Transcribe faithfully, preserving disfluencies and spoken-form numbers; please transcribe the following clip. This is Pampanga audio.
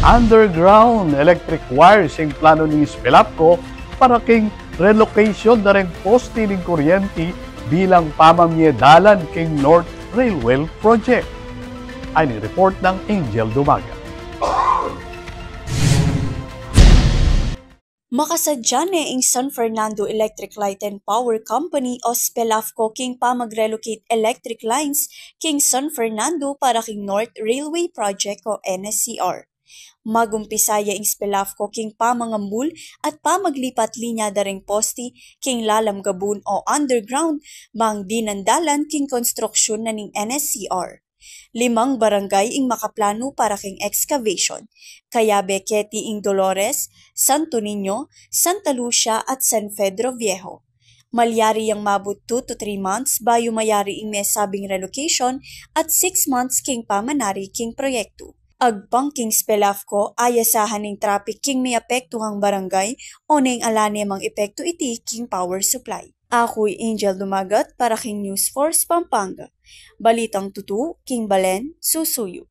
Underground electric wires ing planu ning SPELAFCO para king relocation da ring poste ning kuryente bilang pamamie dalan king North Railway Project. Ay ni report nang Angel Dumaga. Makasadya ne ing San Fernando Electric Light and Power Company o SPELAFCO king pamag-relocate electric lines king San Fernando para king North Railway Project o N S C R. Magumpisa ya ing SPELAFCO king pamangambul at pamaglipat linya da ring poste king lalam gabun o underground, bang dinan dalan king konstruksyon na ning N S C R. Limang barangay ing makaplanu para king excavation, kayabe keti ing Dolores, Santo Niño, Santa Lucia at San Pedro Viejo. Malyari yang mabut two to three months bayu mayari ing mesabing relocation at six months king pamanari king proyektu. Agpang king SPELAFCO, ayasahan ing traffic king meapektuhang barangay o neng ala ne mang epektu iti king power supply. Aku i Angel Dumagat para king News Force Pampanga. Balitang tutu king balen, susuyu.